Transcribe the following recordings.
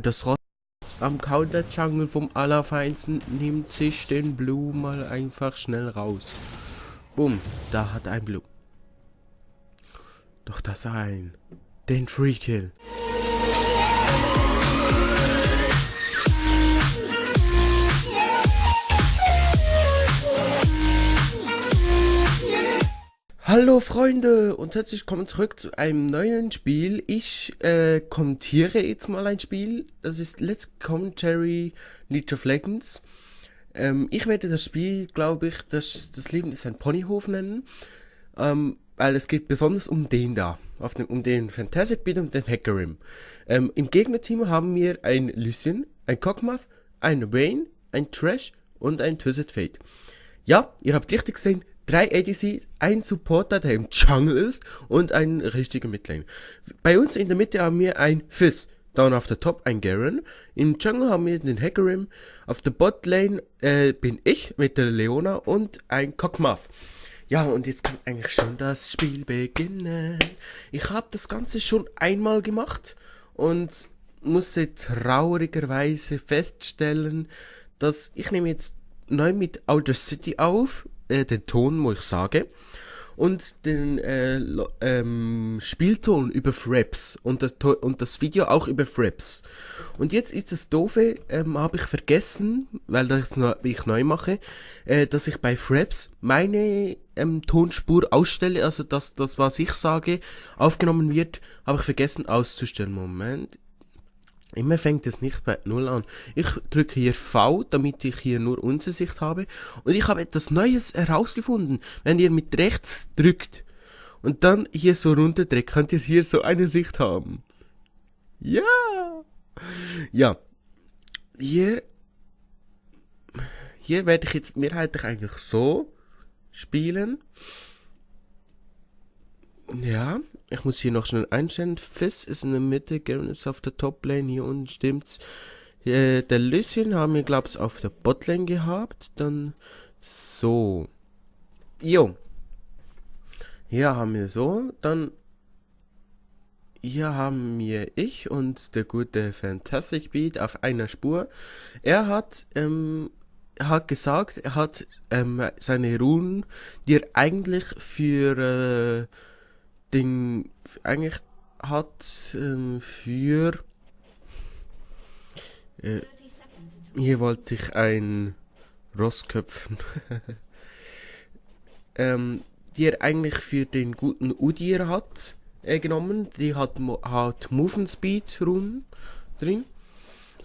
Das Ross am Counter Jungle vom Allerfeinsten nimmt sich den Blue mal einfach schnell raus. Bumm, da hat ein Blue. Doch das den Free Kill. Hallo Freunde und herzlich willkommen zurück zu einem neuen Spiel. Ich kommentiere jetzt mal ein Spiel. Das ist Let's Commentary League of Legends. Ich werde das Spiel, glaube ich, das Leben ist ein Ponyhof nennen. Weil es geht besonders um den da. Um den Fantastic Beat und den Hecarim. Im Gegnerteam haben wir ein Lucien, ein Cogmuff, ein Vayne, ein Thresh und ein Twisted Fate. Ja, ihr habt richtig gesehen. 3 ADCs, ein Supporter, der im Jungle ist und ein richtiger Midlane. Bei uns in der Mitte haben wir ein Fizz, down auf der Top ein Garen. Im Jungle haben wir den Hecarim. Auf der Botlane bin ich mit der Leona und ein Cogmuff. Ja, und jetzt kann eigentlich schon das Spiel beginnen. Ich habe das Ganze schon einmal gemacht und musste traurigerweise feststellen, dass ich nehme jetzt neu mit Outer City auf, den Ton, wo ich sage, und den Spielton über Fraps und das Video auch über Fraps. Und jetzt ist das Doofe, habe ich vergessen, weil ich neu mache, dass ich bei Fraps meine Tonspur ausstelle, also dass das, was ich sage, aufgenommen wird, habe ich vergessen auszustellen. Moment. Immer fängt es nicht bei 0 an. Ich drücke hier V, damit ich hier nur unsere Sicht habe. Und ich habe etwas Neues herausgefunden. Wenn ihr mit rechts drückt und dann hier so runterdrückt, könnt ihr hier so eine Sicht haben. Ja. Ja. Hier werde ich jetzt mehrheitlich eigentlich so spielen. Ja, ich muss hier noch schnell einstellen. Fizz ist in der Mitte, Garen ist auf der Top-Lane, hier unten stimmt's. Der Lucien haben wir, glaube ich, auf der Botlane gehabt. Dann so. Jo. Hier haben wir so. Dann hier haben wir ich und der gute Fantastic Beat auf einer Spur. Er hat gesagt, er hat seine Runen, die er eigentlich für eigentlich hat für hier wollte ich ein Ross köpfen. Die er eigentlich für den guten Udyr hat genommen. Die hat Movement Speed Runen drin.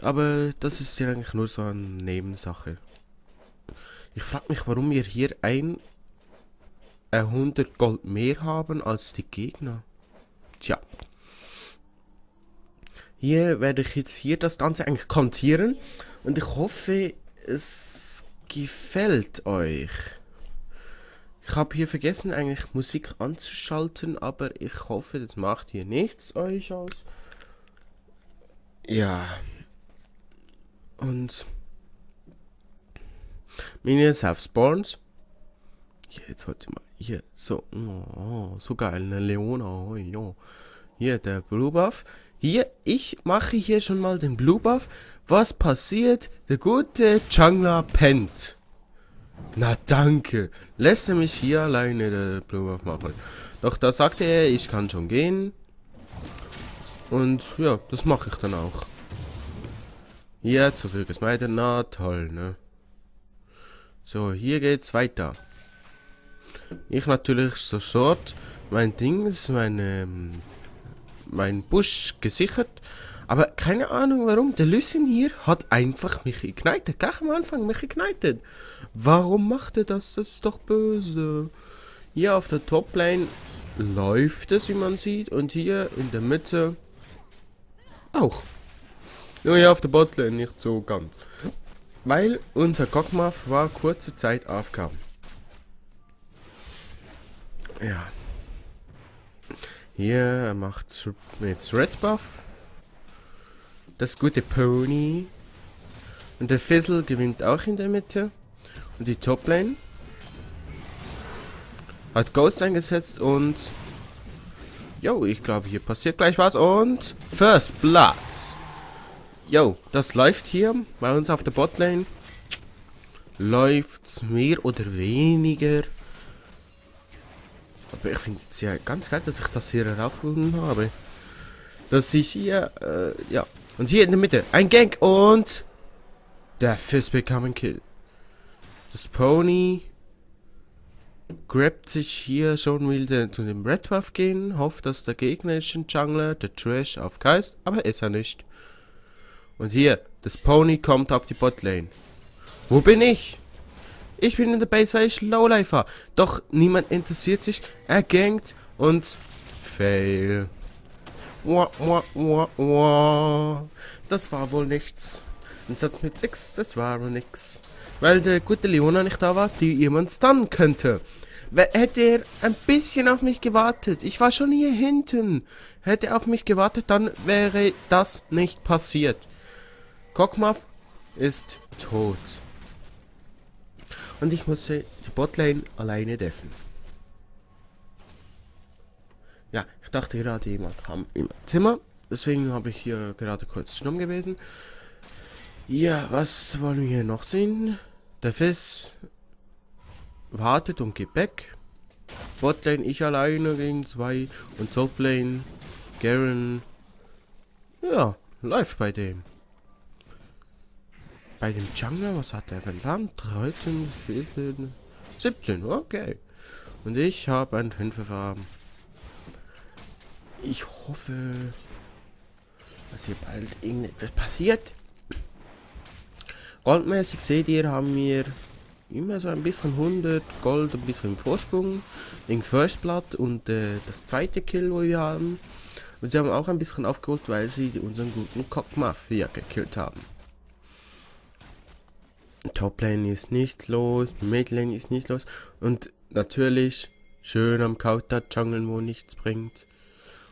Aber das ist ja eigentlich nur so eine Nebensache. Ich frage mich, warum wir hier 100 Gold mehr haben als die Gegner. Tja. Hier werde ich jetzt das Ganze eigentlich kommentieren. Und ich hoffe, es gefällt euch. Ich habe hier vergessen, eigentlich Musik anzuschalten, aber ich hoffe, das macht hier nichts euch aus. Ja. Und Minions have Spawns. Jetzt heute mal hier so, so geil, eine Leona, oh, ja. Hier der Blue Buff. Hier, ich mache hier schon mal den Blue Buff. Was passiert? Der gute Jungler pennt. Na danke. Lässt er mich hier alleine der Blue Buff machen. Doch da sagte er, ich kann schon gehen. Und ja, das mache ich dann auch. Hier, zu viel Gesmeide, na toll, ne? So, hier geht's weiter. Ich natürlich sofort mein Ding ist mein Busch gesichert. Aber keine Ahnung warum. Der Lucien hier hat einfach mich ignited. Gleich am Anfang mich ignited. Warum macht er das? Das ist doch böse. Hier auf der Toplane läuft es, wie man sieht. Und hier in der Mitte auch. Nur hier auf der Botlane nicht so ganz. Weil unser Cogmuff war kurze Zeit AFK. Ja. Hier macht jetzt Red Buff. Das gute Pony. Und der Fizzle gewinnt auch in der Mitte. Und die Toplane hat Ghost eingesetzt und jo, ich glaube hier passiert gleich was und First Blood. Jo, das läuft hier bei uns auf der Botlane. Läuft's mehr oder weniger. Aber ich finde es ja ganz geil, dass ich das hier herausgefunden habe. Dass ich hier, ja. Und hier in der Mitte ein Gank und der Fizz bekam einen Kill. Das Pony grabt sich hier schon wieder zu dem Red Buff gehen. Hofft, dass der gegnerische Jungler, der Trash, aufgeist. Aber ist er nicht. Und hier, das Pony kommt auf die Botlane. Wo bin ich? Ich bin in der Base, weil ich Lowlifer. Doch niemand interessiert sich. Er gankt und fail. Wah, wah, wah, wah. Das war wohl nichts. Ein Satz mit 6, das war wohl nix. Weil der gute Leona nicht da war, die jemand stunnen könnte. Hätte er ein bisschen auf mich gewartet. Ich war schon hier hinten. Hätte er auf mich gewartet, dann wäre das nicht passiert. Kokmuff ist tot. Und ich musste die Botlane alleine deffen. Ja, ich dachte gerade, jemand kam im Zimmer. Deswegen habe ich hier gerade kurz stumm gewesen. Ja, was wollen wir hier noch sehen? Der Fizz wartet und geht weg. Botlane ich alleine gegen 2 und Toplane Garen. Ja, läuft bei dem. Bei dem Jungler, was hat er für einen Farm? 13, 14, 17, okay. Und ich habe einen 5er Farm. Ich hoffe, dass hier bald irgendetwas passiert. Goldmäßig seht ihr, haben wir immer so ein bisschen 100 Gold, ein bisschen im Vorsprung. Wegen First Blood und das zweite Kill, wo wir haben. Und sie haben auch ein bisschen aufgeholt, weil sie unseren guten Kokmuff hier gekillt haben. Toplane ist nichts los, Midlane ist nichts los. Und natürlich schön am Counter jungeln, wo nichts bringt.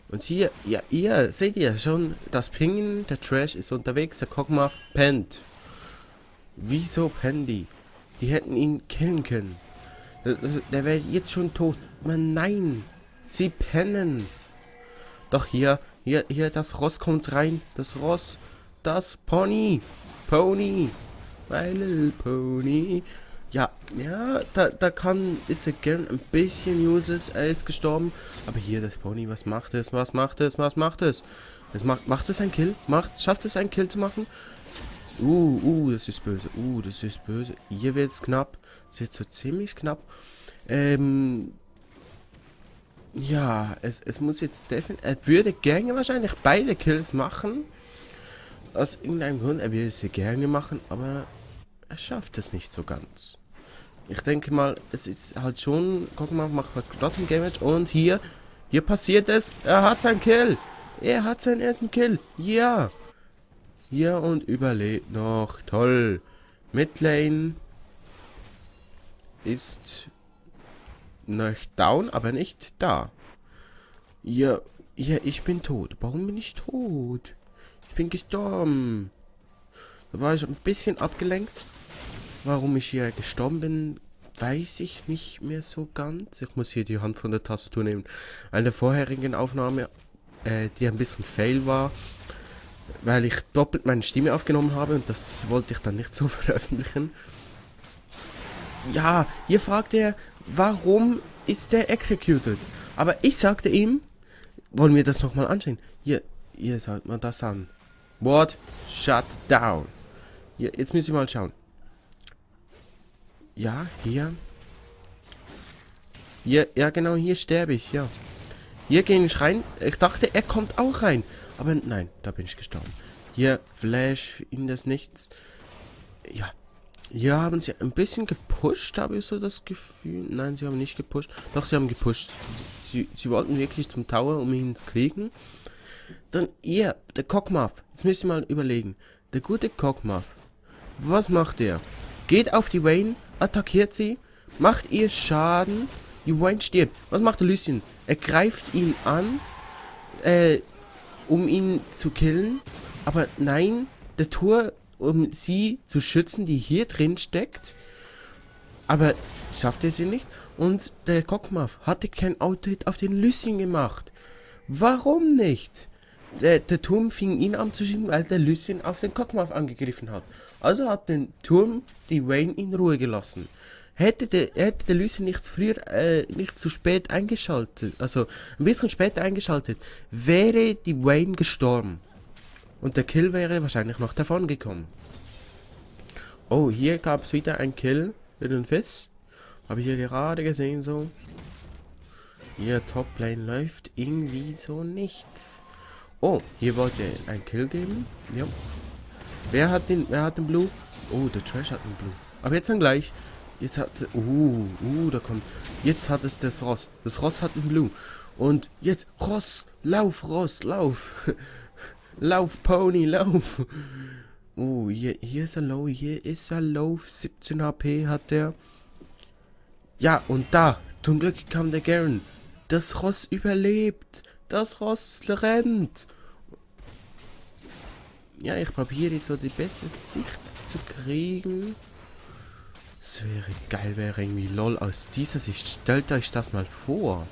Und hier, ja, ihr seht ihr schon, das Pingen, der Trash ist unterwegs, der Kokmuff pennt. Wieso pennen die? Die hätten ihn killen können. Der wäre jetzt schon tot. Aber nein, sie pennen. Doch hier, das Ross kommt rein. Das Ross, das Pony. My little Pony. Ja, ist er gern ein bisschen useless. Er ist gestorben. Aber hier, das Pony, was macht es? Macht es ein Kill? Schafft es einen Kill zu machen? Das ist böse. Hier wird's knapp. Das wird so ziemlich knapp. Ja, es muss jetzt definitiv. Er würde gerne wahrscheinlich beide Kills machen. Aus irgendeinem Grund, er würde sie gerne machen, aber er schafft es nicht so ganz. Ich denke mal, es ist halt schon. Guck mal, macht trotzdem Damage. Und hier passiert es. Er hat seinen Kill. Er hat seinen ersten Kill. Ja. Hier und überlebt noch. Toll. Midlane ist noch down, aber nicht da. Ja, ich bin tot. Warum bin ich tot? Ich bin gestorben. Da war ich ein bisschen abgelenkt. Warum ich hier gestorben bin, weiß ich nicht mehr so ganz. Ich muss hier die Hand von der Tastatur nehmen. Eine vorherigen Aufnahme, die ein bisschen fail war, weil ich doppelt meine Stimme aufgenommen habe und das wollte ich dann nicht so veröffentlichen. Ja, hier fragt er, warum ist der executed? Aber ich sagte ihm, wollen wir das nochmal anschauen? Hier schaut mal das an. What? Shut down. Hier, jetzt müssen wir mal schauen. Ja, hier. Ja genau, hier sterbe ich, ja. Hier gehe ich rein. Ich dachte, er kommt auch rein. Aber nein, da bin ich gestorben. Hier, Flash in das Nichts. Ja. Hier haben sie ein bisschen gepusht, habe ich so das Gefühl. Nein, sie haben nicht gepusht. Doch, sie haben gepusht. Sie wollten wirklich zum Tower, um ihn zu kriegen. Dann, der Kokmuff. Jetzt müsst ihr mal überlegen. Der gute Kokmuff. Was macht der? Geht auf die Vayne, attackiert sie, macht ihr Schaden. Die Vayne stirbt. Was macht der Lucien? Er greift ihn an, um ihn zu killen. Aber nein, der Tor, um sie zu schützen, die hier drin steckt. Aber schafft er sie nicht. Und der Kokmuff hatte kein Auto-Hit auf den Lucien gemacht. Warum nicht? Der Turm fing ihn an zu schieben, weil der Lucien auf den Cogmouth angegriffen hat. Also hat den Turm die Vayne in Ruhe gelassen. Hätte der Lucien nicht früher, nicht zu spät eingeschaltet, also ein bisschen später eingeschaltet, wäre die Vayne gestorben. Und der Kill wäre wahrscheinlich noch davon gekommen. Oh, hier gab es wieder ein Kill für den Fizz. Habe ich hier gerade gesehen so. Hier Toplane läuft irgendwie so nichts. Oh, hier wollte er ein Kill geben. Ja. Wer hat den Blue? Oh, der Trash hat den Blue. Aber jetzt dann gleich. Jetzt hat... da kommt... Jetzt hat es das Ross. Das Ross hat den Blue. Und jetzt... Ross, lauf. Lauf, Pony, lauf. Oh, hier ist er low. Hier ist er low. 17 HP hat der. Ja, und da. Zum Glück kam der Garen. Das Ross überlebt. Das Ross rennt. Ja, ich probiere so die beste Sicht zu kriegen. Es wäre geil, wäre irgendwie lol aus dieser Sicht. Stellt euch das mal vor.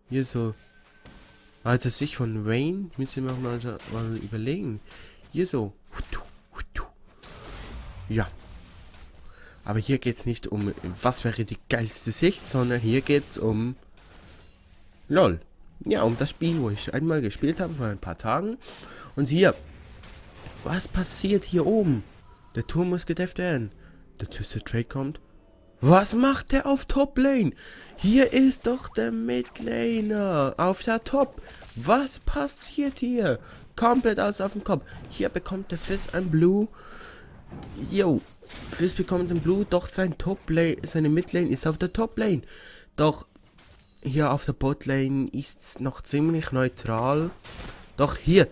Hier so. Also Sicht von Vayne müssen wir auch mal überlegen. Hier so. Ja. Aber hier geht es nicht um, was wäre die geilste Sicht, sondern hier geht es um LOL. Ja, um das Spiel, wo ich einmal gespielt habe vor ein paar Tagen. Und hier, was passiert hier oben? Der Turm muss gedefft werden. Der Twisted Trade kommt. Was macht der auf Top Lane? Hier ist doch der Midlaner auf der Top. Was passiert hier? Komplett alles auf dem Kopf. Hier bekommt der Fizz ein Blue. Yo, Fizz bekommt ein Blue, doch sein Top Lane, seine Midlane ist auf der Top Lane. Doch hier auf der Botlane ist es noch ziemlich neutral. Doch hier,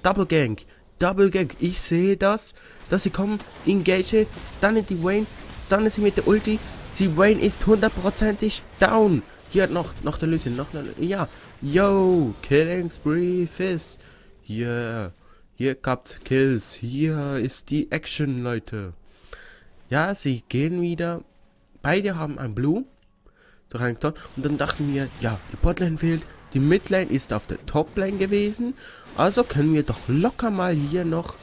Double Gank, ich sehe das, dass sie kommen, engage, stunne die Vayne, stunne sie mit der Ulti, die Vayne ist hundertprozentig down. Hier noch der Lucien, ja, yo, Killing Spree, Fizz, hier gab's Kills, hier ist die Action, Leute. Ja, sie gehen wieder, beide haben ein Blue. Und dann dachten wir, ja, die Botlane fehlt, die Midlane ist auf der Toplane gewesen, also können wir doch locker mal hier noch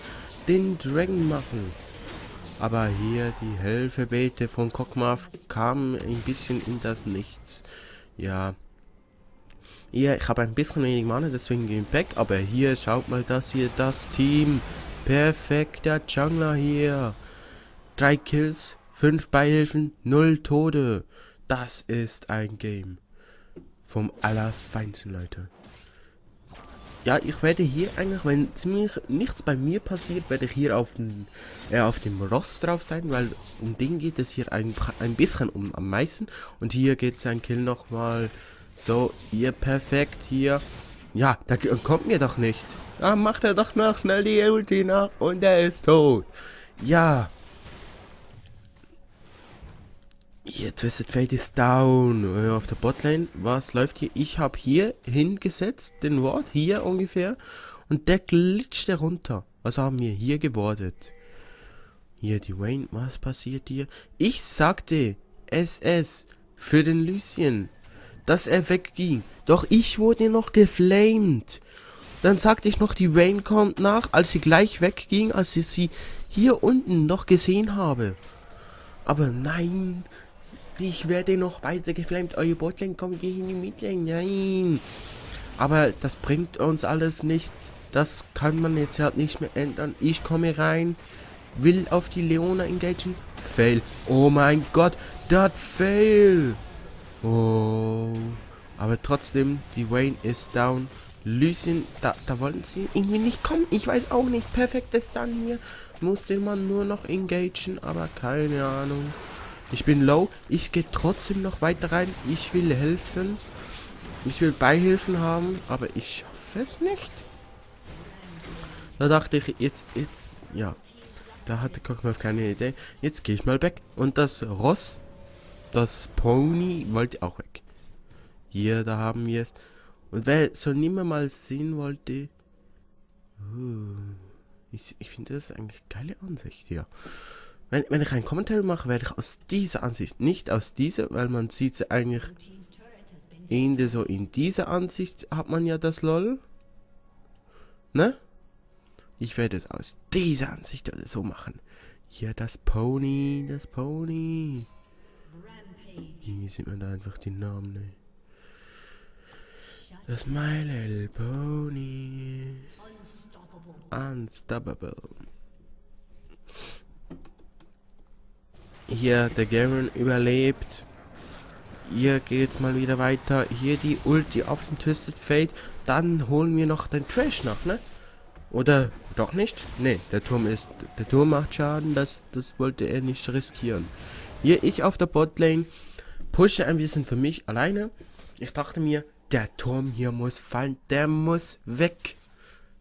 den Dragon machen. Aber hier die Hilfebete von Cogmouth kamen ein bisschen in das Nichts. Ja, ich habe ein bisschen wenig Mana, deswegen gehe ich back, aber hier, schaut mal das hier, das Team, perfekter Jungler hier, 3 Kills, 5 Beihilfen, 0 Tode. Das ist ein Game vom Allerfeinsten, Leute. Ja, ich werde hier eigentlich, wenn ziemlich nichts bei mir passiert, werde ich hier auf dem Ross drauf sein, weil um den geht es hier ein bisschen am meisten. Und hier geht sein Kill nochmal. So, hier perfekt, hier. Ja, da kommt mir doch nicht. Da macht er doch noch schnell die Ulti nach und er ist tot. Ja. Hier, Twisted Fate ist down. Auf der Botlane. Was läuft hier? Ich habe hier hingesetzt, den Ward, hier ungefähr. Und der glitschte runter. Also haben wir hier gewartet. Hier, die Vayne. Was passiert hier? Ich sagte, SS für den Lucien, dass er wegging. Doch ich wurde noch geflamed. Dann sagte ich noch, die Vayne kommt nach, als sie gleich wegging, als ich sie hier unten noch gesehen habe. Aber nein. Ich werde noch weiter geflamed. Eure Botlane kommt hier in die Midlane. Nein. Aber das bringt uns alles nichts. Das kann man jetzt halt nicht mehr ändern. Ich komme rein. Will auf die Leona engagen. Fail. Oh mein Gott. Das Fail. Oh. Aber trotzdem, die Vayne ist down. Lucien, da wollten sie irgendwie nicht kommen. Ich weiß auch nicht. Perfektes Stun hier. Musste man nur noch engagen. Aber keine Ahnung. Ich bin low, ich gehe trotzdem noch weiter rein, ich will helfen, ich will Beihilfen haben, aber ich schaffe es nicht. Da dachte ich, jetzt, ja, da hatte Cogmouth keine Idee, jetzt gehe ich mal weg. Und das Ross, das Pony, wollte auch weg. Hier, da haben wir es. Und wer so nimmer mal sehen wollte, ich finde das eigentlich geile Ansicht hier. Wenn ich einen Kommentar mache, werde ich aus dieser Ansicht, nicht aus dieser, weil man sieht sie eigentlich... in dieser Ansicht hat man ja das LOL. Ne? Ich werde es aus dieser Ansicht oder so machen. Hier das Pony, das Pony. Wie sieht man da einfach die Namen, ne? Das My Little Pony. Unstoppable. Hier, der Garen überlebt. Hier geht's mal wieder weiter. Hier die Ulti auf den Twisted Fate. Dann holen wir noch den Trash nach, ne? Oder doch nicht? Ne, der Turm macht Schaden. Das wollte er nicht riskieren. Hier, ich auf der Botlane. Pushe ein bisschen für mich alleine. Ich dachte mir, der Turm hier muss fallen. Der muss weg.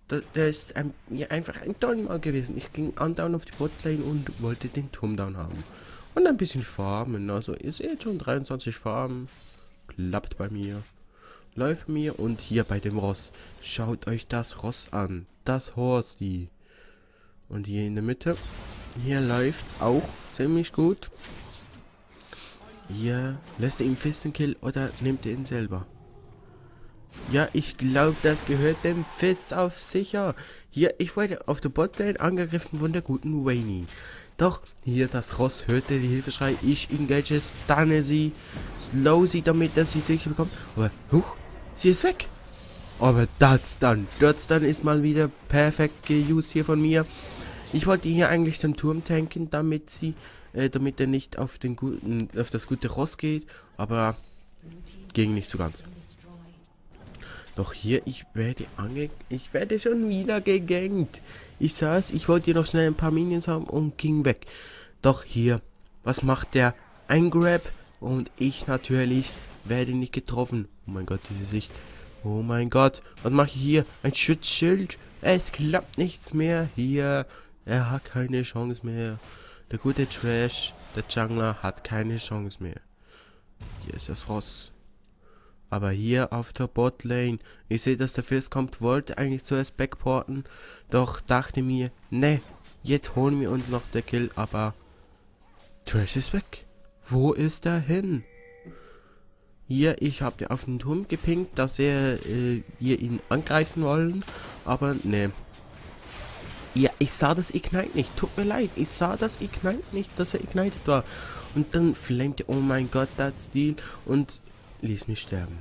Der ist mir einfach ein Dornmal gewesen. Ich ging andauernd auf die Botlane und wollte den Turm down haben. Und ein bisschen farmen. Also ihr seht schon 23 Farben. Klappt bei mir. Läuft mir. Und hier bei dem Ross. Schaut euch das Ross an. Das Horsey. Und hier in der Mitte. Hier läuft's auch ziemlich gut. Hier lässt er ihn Fistenkill oder nimmt er ihn selber. Ja, ich glaube, das gehört dem Fist auf sicher. Hier, ich wurde auf der Botlane angegriffen von der guten Wayne. Doch, hier das Ross hörte die Hilfeschrei. Ich engage, stunne sie, slow sie, damit er sie sicher bekommt. Aber, huch, sie ist weg. Aber das dann ist mal wieder perfekt geused hier von mir. Ich wollte hier eigentlich den Turm tanken, damit er nicht auf das gute Ross geht. Aber ging nicht so ganz. Doch hier, ich werde schon wieder gegankt. Ich saß, ich wollte hier noch schnell ein paar Minions haben und ging weg. Doch hier, was macht der? Ein Grab und ich natürlich werde nicht getroffen. Oh mein Gott, diese Sicht. Oh mein Gott, was mache ich hier? Ein Schutzschild. Es klappt nichts mehr hier. Er hat keine Chance mehr. Der gute Trash, der Jungler, hat keine Chance mehr. Hier ist das Ross. Aber hier auf der Botlane, ich sehe, dass der Fist kommt, wollte eigentlich zuerst backporten, doch dachte mir, ne, jetzt holen wir uns noch der Kill, aber Trash ist weg. Wo ist er hin? Hier, ich habe auf den Turm gepinkt, dass wir ihn angreifen wollen, aber ne. Ja, ich sah das Ignite nicht, tut mir leid, ich sah das Ignite nicht, dass er ignited war. Und dann flammte, oh mein Gott, das Stil und ließ mich sterben.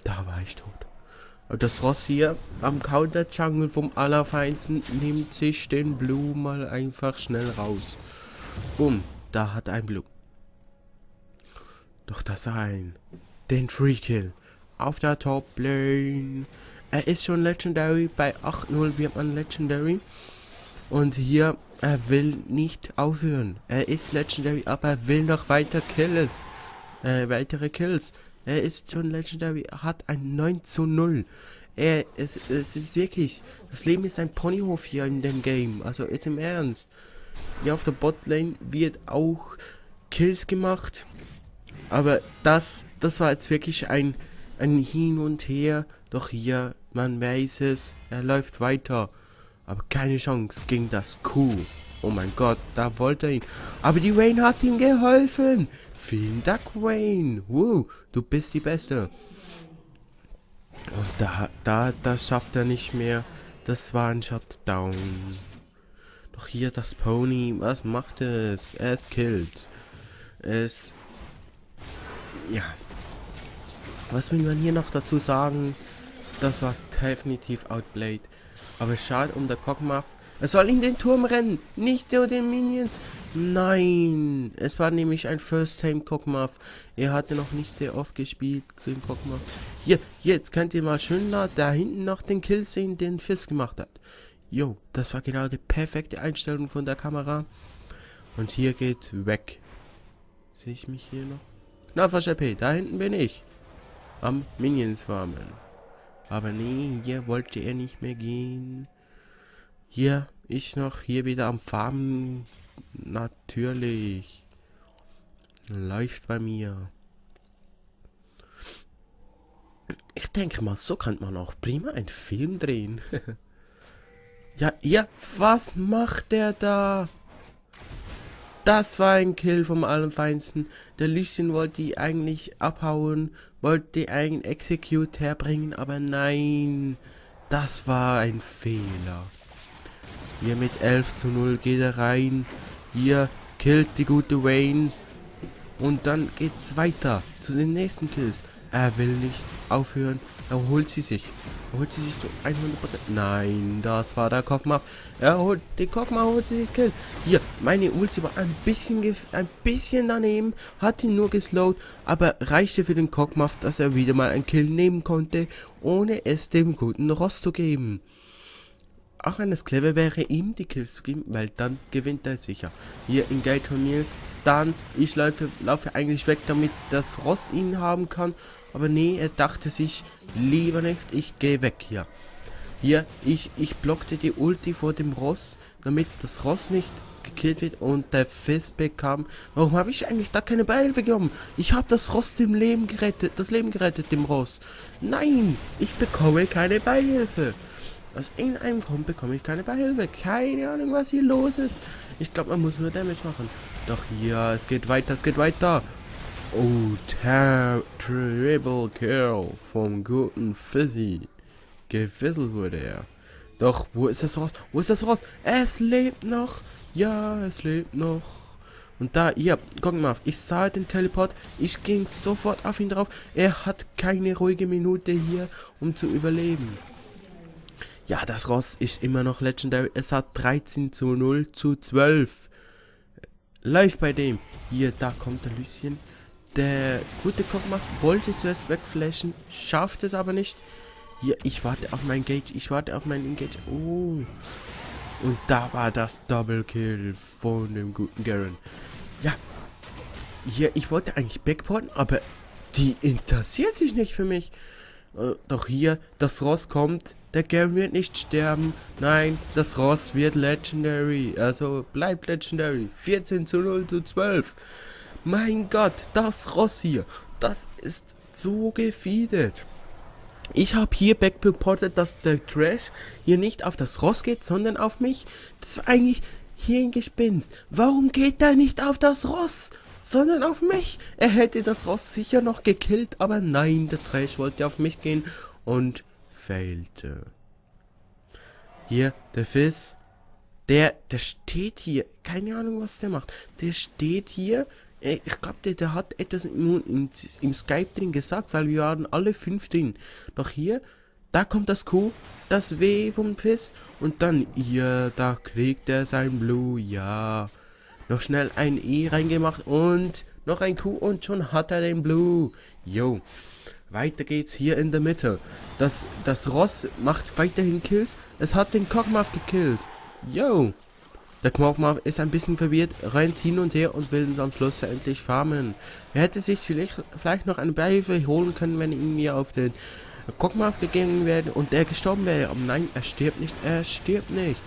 Da war ich tot. Aber das Ross hier am Counter Jungle vom Allerfeinsten nimmt sich den Blue mal einfach schnell raus. Bumm, da hat ein Blue. Doch das ein. Den Free Kill auf der Top Lane. Er ist schon Legendary. Bei 8-0 wird man Legendary. Und hier, er will nicht aufhören. Er ist Legendary, aber er will noch weitere Kills. Er ist schon Legendary, hat ein 9:0. Es ist wirklich, das Leben ist ein Ponyhof hier in dem Game. Also jetzt im Ernst. Ja, auf der Botlane wird auch Kills gemacht. Aber das war jetzt wirklich ein Hin und Her. Doch hier, man weiß es, er läuft weiter. Aber keine Chance gegen das Q. Oh mein Gott, da wollte er ihn. Aber die Wayne hat ihm geholfen. Vielen Dank, Wayne. Wow, du bist die Beste. Und das schafft er nicht mehr. Das war ein Shutdown. Doch hier das Pony, was macht es? Es killt. Ja. Was will man hier noch dazu sagen? Das war definitiv outplayed. Aber schade um der Cockmuff. Er soll in den Turm rennen, nicht so den Minions. Nein, es war nämlich ein First-Time-Cockmuff. Er hatte noch nicht sehr oft gespielt, den Cockmuff. Hier, jetzt könnt ihr mal schön da hinten noch den Kill sehen, den Fist gemacht hat. Jo, das war genau die perfekte Einstellung von der Kamera. Und hier geht weg. Sehe ich mich hier noch? Knopf HP, da hinten bin ich. Am Minions farmen. Aber nee, hier wollte er nicht mehr gehen. Hier, ich noch hier wieder am Farmen. Natürlich. Läuft bei mir. Ich denke mal, so kann man auch prima einen Film drehen. Ja, was macht der da? Das war ein Kill vom Allerfeinsten. Der Lucien wollte die eigentlich abhauen, wollte einen Execute herbringen, aber nein, das war ein Fehler. Hier mit 11:0 geht er rein. Hier killt die gute Vayne. Und dann geht's weiter zu den nächsten Kills. Er will nicht aufhören. Er holt sie sich. Er holt sie sich zu 100%. Nein, das war der Kog'Maw. Die Kog'Maw holt sich Kill. Hier, meine Ulti war ein bisschen daneben. Hat ihn nur geslowt. Aber reichte für den Kog'Maw, dass er wieder mal einen Kill nehmen konnte, ohne es dem guten Ross zu geben. Auch wenn es clever wäre, ihm die Kills zu geben, weil dann gewinnt er sicher. Hier Engage von mir, Stun. Ich laufe eigentlich weg, damit das Ross ihn haben kann. Aber nee, er dachte sich, lieber nicht, ich gehe weg hier. Hier, ich blockte die Ulti vor dem Ross, damit das Ross nicht gekillt wird und der Fizz bekam. Warum habe ich eigentlich da keine Beihilfe genommen? Ich habe das Ross dem Leben gerettet, dem Ross. Nein, ich bekomme keine Beihilfe. Aus irgendeinem Grund bekomme ich keine Beihilfe. Keine Ahnung, was hier los ist. Ich glaube, man muss nur Damage machen. Doch ja, es geht weiter, es geht weiter. Oh, Triple Kill vom guten Fizzy. Gefisselt wurde er. Doch, wo ist das Ross? Wo ist das Ross? Es lebt noch. Ja, es lebt noch. Und da, hier, guck mal, ich sah den Teleport. Ich ging sofort auf ihn drauf. Er hat keine ruhige Minute hier, um zu überleben. Ja, das Ross ist immer noch Legendary. Es hat 13:0 zu 12. Läuft bei dem. Hier, da kommt der Lucien. Der gute Kog'Maw wollte zuerst wegflashen, schafft es aber nicht. Hier, ich warte auf mein Engage. Oh. Und da war das Double Kill von dem guten Garen. Ja. Hier, ich wollte eigentlich backporten, aber die interessiert sich nicht für mich. Doch hier, das Ross kommt. Der Garen wird nicht sterben. Nein, das Ross wird Legendary. Also bleibt Legendary. 14:0 zu 12. Mein Gott, das Ross hier. Das ist so gefeedet. Ich habe hier backreportet, dass der Trash hier nicht auf das Ross geht, sondern auf mich. Das war eigentlich hier ein Gespinst. Warum geht er nicht auf das Ross, sondern auf mich? Er hätte das Ross sicher noch gekillt, aber nein, der Trash wollte auf mich gehen und failte. Hier, der Fizz, der steht hier. Keine Ahnung, was der macht. Der steht hier. Ich glaube, der hat etwas im Skype drin gesagt, weil wir waren alle 5 drin. Doch hier, da kommt das Q, das W vom Fizz. Und dann hier, da kriegt er sein Blue. Ja. Noch schnell ein E reingemacht und noch ein Q und schon hat er den Blue. Yo. Weiter geht's hier in der Mitte. Das Ross macht weiterhin Kills. Es hat den Kog'Maw gekillt. Yo. Der Kog'Maw ist ein bisschen verwirrt, rennt hin und her und will am Schluss endlich farmen. Er hätte sich vielleicht noch eine Beihilfe holen können, wenn ihm mir auf den Kog'Maw gegangen wäre und der gestorben wäre. Aber nein, er stirbt nicht.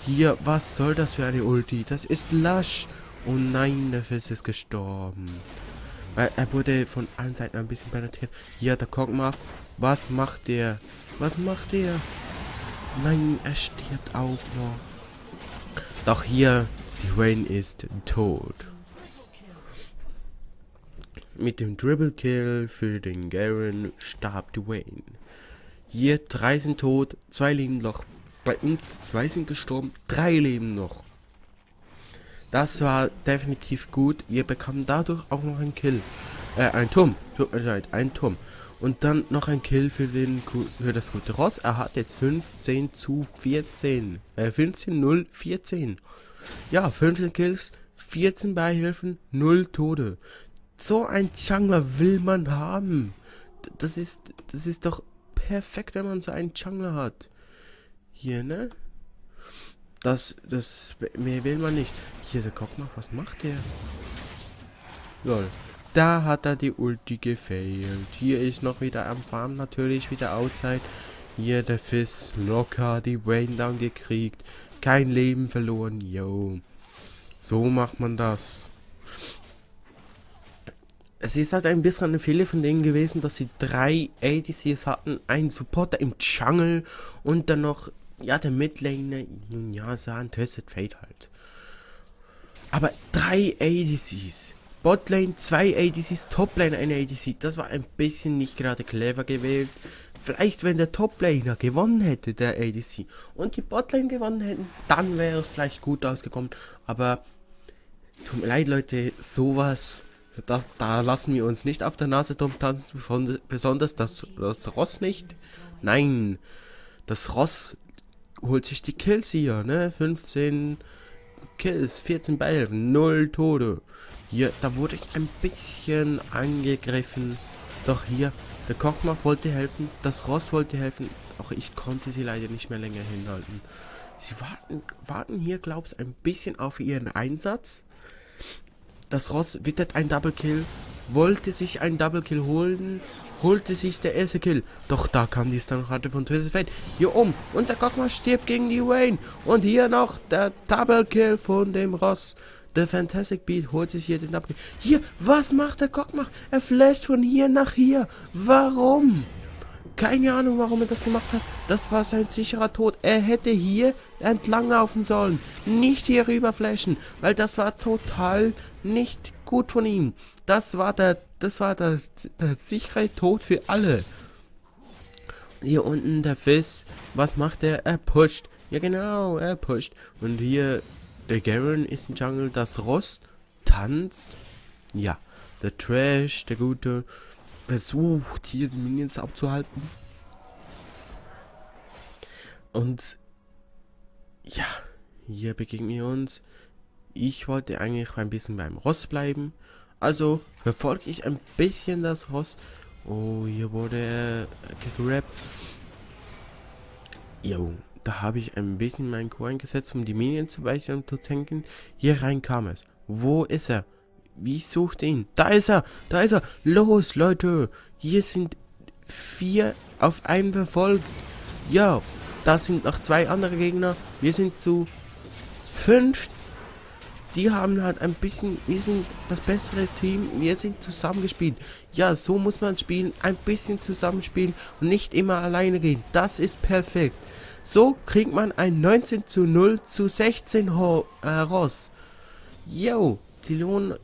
Hier, was soll das für eine Ulti? Das ist Lush. Oh nein, der Fizz ist gestorben. Weil er wurde von allen Seiten ein bisschen penetriert. Hier, der Kog'Maw. Was macht der? Nein, er stirbt auch noch. Doch hier, die Vayne ist tot. Mit dem Dribble Kill für den Garen starb die Vayne. Hier 3 sind tot, 2 leben noch. Bei uns 2 sind gestorben, 3 leben noch. Das war definitiv gut. Wir bekamen dadurch auch noch einen Kill. Ein Turm. Tut mir leid, ein Turm. Und dann noch ein Kill für das gute Ross. Er hat jetzt 15:14. 15:014. Ja, 15 Kills, 14 Beihilfen, 0 Tode. So ein Jungler will man haben. Das ist doch perfekt, wenn man so einen Jungler hat. Hier, ne? Das mehr will man nicht. Hier, der Kog'Maw, was macht der? Lol. Da hat er die Ulti gefailt. Hier ist noch wieder am Farm, natürlich wieder Outside. Hier der Fizz locker die Vayne down gekriegt. Kein Leben verloren, yo. So macht man das. Es ist halt ein bisschen eine Fehler von denen gewesen, dass sie 3 ADCs hatten, einen Supporter im Jungle und dann noch, ja, der Midlaner, ja, so ein Twisted Fate halt. Aber 3 ADCs. Botlane 2 ADCs, Toplane eine ADC. Das war ein bisschen nicht gerade clever gewählt. Vielleicht, wenn der Toplaner gewonnen hätte, der ADC, und die Botlane gewonnen hätten, dann wäre es vielleicht gut ausgekommen. Aber tut mir leid, Leute, sowas, da lassen wir uns nicht auf der Nase drum tanzen, besonders das Ross nicht. Nein, das Ross holt sich die Kills hier, ne? 15 Kills, 14 bei 11, 0 Tode. Hier, da wurde ich ein bisschen angegriffen. Doch hier, der Kog'Maw wollte helfen, das Ross wollte helfen. Auch ich konnte sie leider nicht mehr länger hinhalten. Sie warten hier, glaubst ein bisschen auf ihren Einsatz. Das Ross wittert ein Double Kill, wollte sich einen Double Kill holen, holte sich der erste Kill. Doch da kam die Stunrate von Twisted Fate hier um. Und der Kog'Maw stirbt gegen die Vayne. Und hier noch der Double Kill von dem Ross. Der Fantastic Beat holt sich hier den Double Kill. Hier, was macht der Kog'Maw? Er flasht von hier nach hier. Warum? Keine Ahnung, warum er das gemacht hat. Das war sein sicherer Tod. Er hätte hier entlang laufen sollen. Nicht hier rüber flashen. Weil das war total nicht gut von ihm. Das war der sichere Tod für alle. Hier unten der Fizz. Was macht er? Er pusht. Ja genau, er pusht. Und hier der Garen ist im Jungle. Das Ross tanzt. Ja, der Trash, der Gute, versucht hier die Minions abzuhalten. Und ja, hier begegnen wir uns. Ich wollte eigentlich ein bisschen beim Ross bleiben. Also verfolge ich ein bisschen das Ross. Oh, hier wurde er gegrabt. Jo, da habe ich ein bisschen meinen Q eingesetzt, um die Minions zu weichen und zu tanken. Hier rein kam es. Wo ist er? Wie sucht ihn? Da ist er! Da ist er! Los, Leute! Hier sind 4 auf einen verfolgt. Ja, da sind noch 2 andere Gegner. Wir sind zu 5. Die haben halt ein bisschen... Wir sind das bessere Team. Wir sind zusammengespielt. Ja, so muss man spielen. Ein bisschen zusammenspielen und nicht immer alleine gehen. Das ist perfekt. So kriegt man ein 19:0 zu 16 Ross. Yo, die Lohn...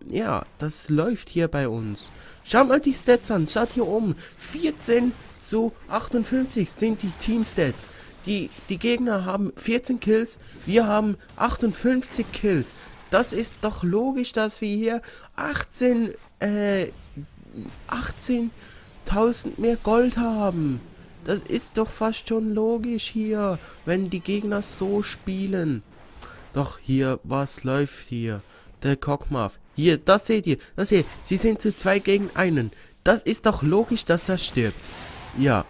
Ja, das läuft hier bei uns. Schaut mal die Stats an. Schaut hier oben. 14 zu 58 sind die Team-Stats. Die Gegner haben 14 Kills. Wir haben 58 Kills. Das ist doch logisch, dass wir hier 18.000 mehr Gold haben. Das ist doch fast schon logisch hier, wenn die Gegner so spielen. Doch hier, was läuft hier? Der Kog'Maw. Hier, das seht ihr. Sie sind zu 2 gegen 1. Das ist doch logisch, dass das stirbt. Ja.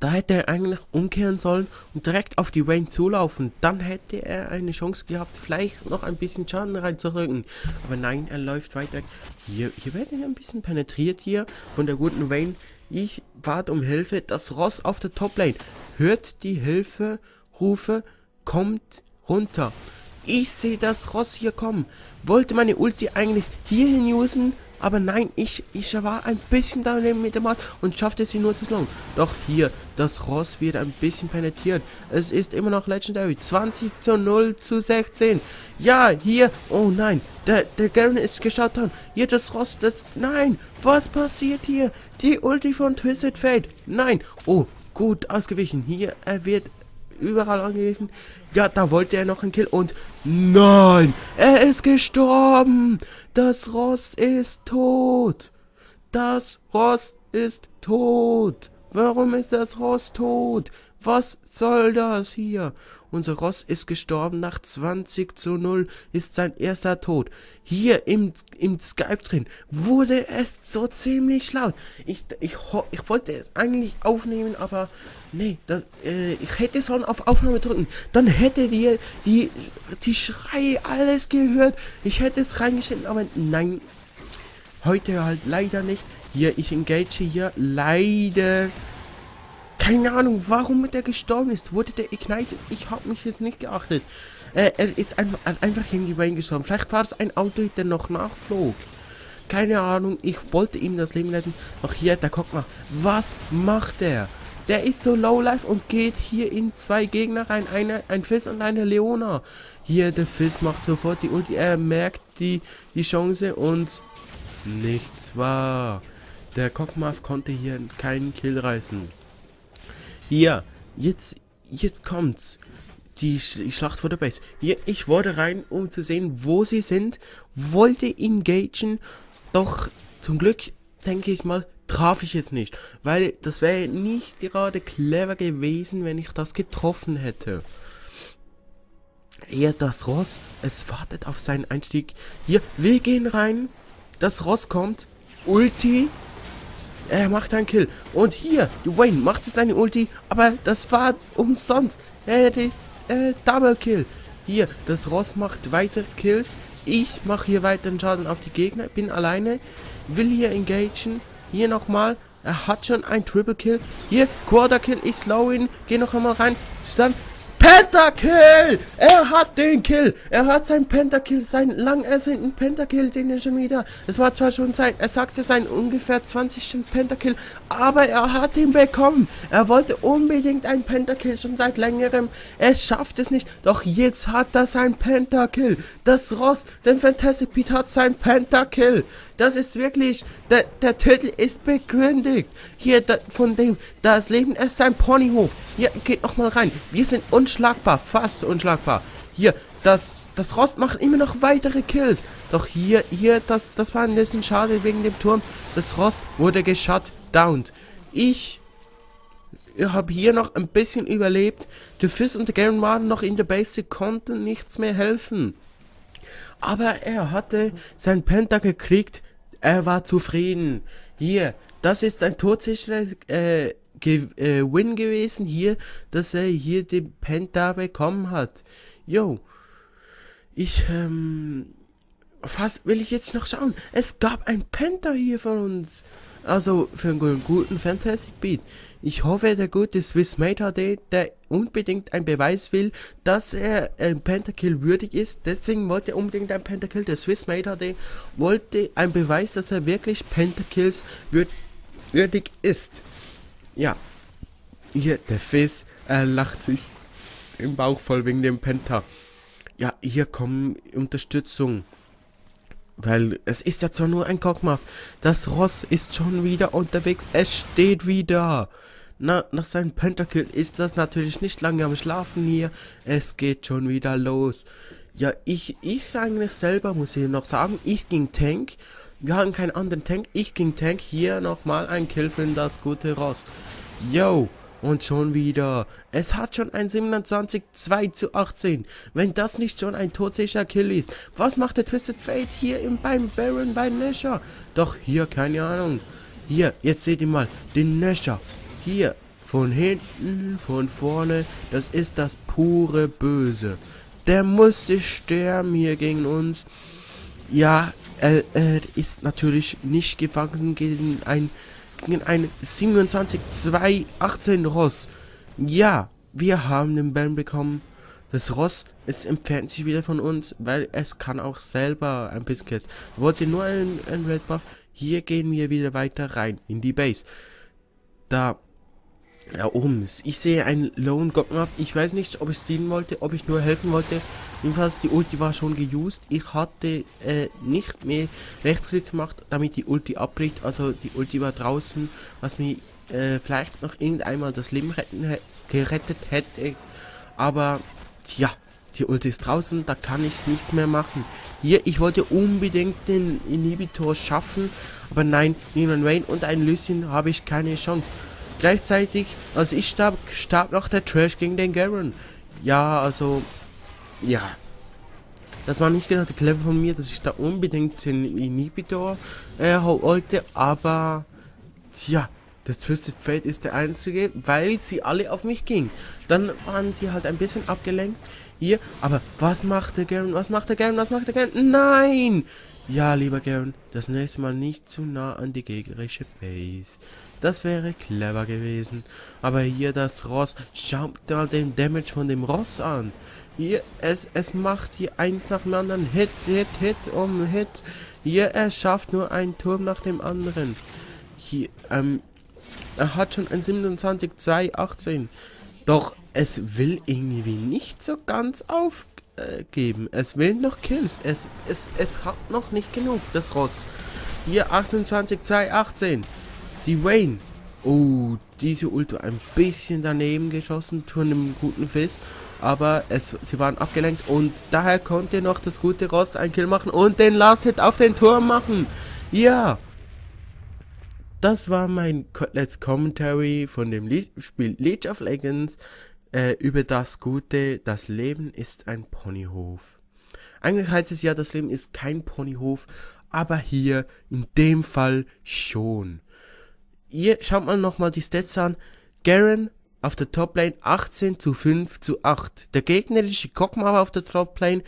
Da hätte er eigentlich umkehren sollen und direkt auf die Vayne zulaufen. Dann hätte er eine Chance gehabt, vielleicht noch ein bisschen Schaden reinzurücken. Aber nein, er läuft weiter. Hier werden wir ein bisschen penetriert hier von der guten Vayne. Ich warte um Hilfe. Das Ross auf der Toplane hört die Hilferufe, kommt runter. Ich sehe das Ross hier kommen. Wollte meine Ulti eigentlich hierhin usen, aber nein, ich war ein bisschen daneben mit dem Maus und schaffte sie nur zu long. Doch hier, das Ross wird ein bisschen penetriert. Es ist immer noch Legendary. 20:0 zu 16. Ja, hier, oh nein, der Garen ist geschaut haben. Hier das Ross, nein, was passiert hier? Die Ulti von Twisted Fate. Nein, oh, gut ausgewichen. Hier, er wird überall angegriffen. Ja, da wollte er noch einen Kill und nein, er ist gestorben. Das Ross ist tot. Das Ross ist tot. Warum ist das Ross tot? Was soll das hier? Unser Ross ist gestorben. Nach 20:0 ist sein erster Tod. Hier im Skype drin wurde es so ziemlich laut. Ich wollte es eigentlich aufnehmen, aber nee, ich hätte sollen auf Aufnahme drücken. Dann hättet ihr die Schreie alles gehört. Ich hätte es reingeschnitten, aber nein. Heute halt leider nicht. Hier, ich engage hier leider. Keine Ahnung, warum der gestorben ist. Wurde der ignited? Ich habe mich jetzt nicht geachtet. Er ist einfach gegen die Vayne gestorben. Vielleicht war es ein Auto, der noch nachflog. Keine Ahnung, ich wollte ihm das Leben retten. Doch hier, der Kog'Maw. Was macht er? Der ist so lowlife und geht hier in 2 Gegner rein. Ein Fizz und eine Leona. Hier, der Fizz macht sofort die Ulti. Er merkt die Chance und nichts war. Der Cogmuff konnte hier keinen Kill reißen. Hier, jetzt kommt's. Die Schlacht vor der Base. Hier, ich wollte rein, um zu sehen, wo sie sind. Wollte engagen. Doch zum Glück, denke ich mal, traf ich jetzt nicht. Weil das wäre nicht gerade clever gewesen, wenn ich das getroffen hätte. Hier, das Ross, es wartet auf seinen Einstieg. Hier, wir gehen rein. Das Ross kommt. Ulti. Er macht einen Kill. Und hier, Dwayne macht jetzt eine Ulti. Aber das war umsonst. Das ist Double Kill. Hier, das Ross macht weitere Kills. Ich mache hier weiteren Schaden auf die Gegner. Bin alleine. Will hier engagen. Hier nochmal. Er hat schon ein Triple Kill. Hier, Quarter Kill. Ich slow ihn. Geh noch einmal rein. Dann Pentakill! Er hat den Kill! Er hat seinen Pentakill, seinen lang ersehnten Pentakill, den er schon wieder. Es war zwar schon er sagte sein ungefähr 20. Pentakill, aber er hat ihn bekommen. Er wollte unbedingt einen Pentakill schon seit längerem. Er schafft es nicht, doch jetzt hat er seinen Pentakill. Das Ross, den Fantastic Pete hat seinen Pentakill. Das ist wirklich, der Titel ist begründet. Hier, von dem, das Leben ist ein Ponyhof. Hier, geht noch mal rein. Wir sind unschlagbar, fast unschlagbar. Hier, das Ross macht immer noch weitere Kills. Doch hier, das war ein bisschen schade wegen dem Turm. Das Ross wurde geshutdownt. Ich habe hier noch ein bisschen überlebt. Der Fizz und der Garen waren noch in der Base, konnten nichts mehr helfen. Aber er hatte sein Penta gekriegt. Er war zufrieden. Hier, das ist ein todsicherer Win gewesen hier, dass er hier den Penta bekommen hat. Yo, was will ich jetzt noch schauen? Es gab ein Penta hier von uns. Also für einen guten Fantastic Beat. Ich hoffe, der gute Swissmate HD, der unbedingt einen Beweis will, dass er ein Pentakill würdig ist. Deswegen wollte er unbedingt ein Pentakill. Der Swissmate HD wollte einen Beweis, dass er wirklich Pentakills würdig ist. Ja. Hier, der Fizz, er lacht sich im Bauch voll wegen dem Penta. Ja, hier kommen Unterstützung. Weil es ist ja zwar nur ein Cogmuff. Das Ross ist schon wieder unterwegs. Es steht wieder. Nach seinem Pentakill ist das natürlich nicht lange am Schlafen hier. Es geht schon wieder los. Ja, ich eigentlich selber muss ich noch sagen, ich ging Tank. Wir hatten keinen anderen Tank. Ich ging Tank. Hier nochmal ein Kill für das gute Ross. Yo. Und schon wieder. Es hat schon ein 27, 2:18. Wenn das nicht schon ein todsicherer Kill ist. Was macht der Twisted Fate hier beim Baron, bei Nashor? Doch hier, keine Ahnung. Hier, jetzt seht ihr mal. Den Nashor. Hier, von hinten, von vorne. Das ist das pure Böse. Der musste sterben hier gegen uns. Ja, er ist natürlich nicht gewachsen gegen ein 27-2-18 Ross. Ja, wir haben den Ban bekommen. Das Ross, es entfernt sich wieder von uns, weil es kann auch selber ein bisschen killen. Wollte nur ein Red Buff. Hier gehen wir wieder weiter rein in die Base. Da oben, ich sehe einen Lone Cogmuff. Ich weiß nicht, ob ich stealen wollte, ob ich nur helfen wollte. Jedenfalls, die Ulti war schon geused. Ich hatte nicht mehr Rechtsklick gemacht, damit die Ulti abbricht. Also die Ulti war draußen, was mir vielleicht noch irgendeinmal das Leben gerettet hätte. Aber, tja, die Ulti ist draußen, da kann ich nichts mehr machen. Hier, ich wollte unbedingt den Inhibitor schaffen. Aber nein, neben einem Vayne und einem Lucien habe ich keine Chance. Gleichzeitig, als ich starb noch der Trash gegen den Garen. Ja, also, ja. Das war nicht gerade clever von mir, dass ich da unbedingt den Inhibitor wollte, aber, tja, der Twisted Fate ist der einzige, weil sie alle auf mich gingen. Dann waren sie halt ein bisschen abgelenkt. Hier, aber was macht der Garen? Was macht der Garen? Was macht der Garen? Nein! Ja, lieber Garen, das nächste Mal nicht zu nah an die gegnerische Base. Das wäre clever gewesen. Aber hier das Ross, schaut mal den Damage von dem Ross an. Hier, es macht hier eins nach dem anderen. Hit um Hit. Hier, er schafft nur einen Turm nach dem anderen. Hier, Er hat schon ein 27-2-18. Doch es will irgendwie nicht so ganz aufgeben. Es will noch Kills. Es hat noch nicht genug, das Ross. Hier 28-2-18. Die Vayne. Oh, diese Ulti ein bisschen daneben geschossen von einem guten Fizz. Aber sie waren abgelenkt und daher konnte noch das gute Ross einen Kill machen und den Last Hit auf den Turm machen. Ja. Das war mein Let's Commentary von dem Spiel League of Legends über das Gute. Das Leben ist ein Ponyhof. Eigentlich heißt es ja, das Leben ist kein Ponyhof, aber hier in dem Fall schon. Ihr schaut mal nochmal die Stats an. Garen auf der Toplane 18:5:8. Der gegnerische Kog'Maw auf der Toplane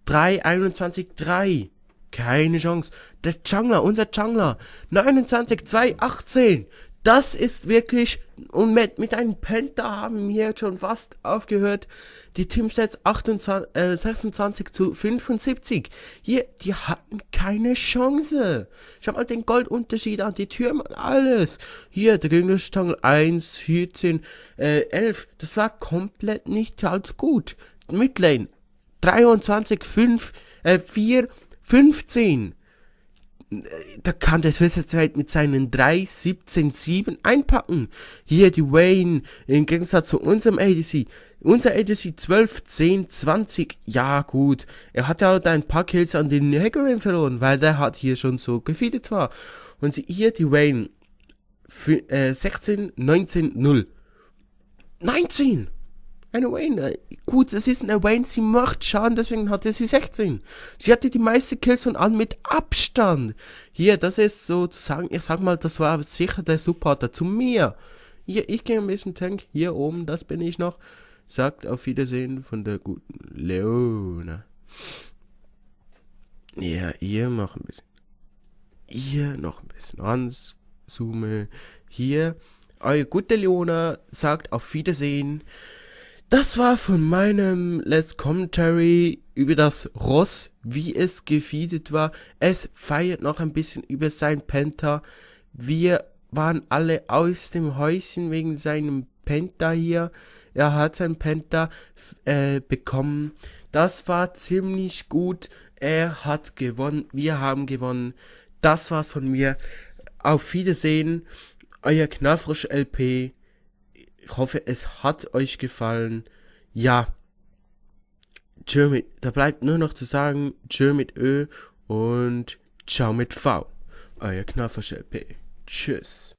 3:21:3. Keine Chance. Der Jungler, unser Jungler, 29:2:18. Das ist wirklich, und mit einem Penta haben wir schon fast aufgehört. Die Teamstats 26:75. Hier, die hatten keine Chance. Schau mal den Goldunterschied an, die Türme und alles. Hier, der gegnerische Jungler 1:14:11. Das war komplett nicht halt gut. Midlane 23:4:15. Da kann der Twisted mit seinen 3:17:7 einpacken. Hier die Vayne, im Gegensatz zu unserem ADC. Unser ADC 12:10:20. Ja, gut. Er hat ja ein paar Kills an den Hecarim verloren, weil der hat hier schon so gefeedet war. Und hier die Vayne 16:19:0. 19! Eine Vayne. Gut, es ist eine Vayne, sie macht Schaden, deswegen hatte sie 16. Sie hatte die meisten Kills von allen mit Abstand. Hier, das ist sozusagen, ich sag mal, das war sicher der Supporter zu mir. Hier, ich gehe ein bisschen Tank. Hier oben, das bin ich noch. Sagt auf Wiedersehen von der guten Leona. Ja, hier noch ein bisschen. Hier noch ein bisschen ranzoomen. Hier, eure gute Leona sagt auf Wiedersehen. Das war von meinem Let's Commentary über das Ross, wie es gefeedet war. Es feiert noch ein bisschen über sein Penta. Wir waren alle aus dem Häuschen wegen seinem Penta hier. Er hat sein Penta bekommen. Das war ziemlich gut. Er hat gewonnen. Wir haben gewonnen. Das war's von mir. Auf Wiedersehen. Euer Knallfrosch LP. Ich hoffe, es hat euch gefallen. Ja. Tschö mit, da bleibt nur noch zu sagen, tschö mit Ö und ciao mit V. Euer Knallfrosch LP. Tschüss.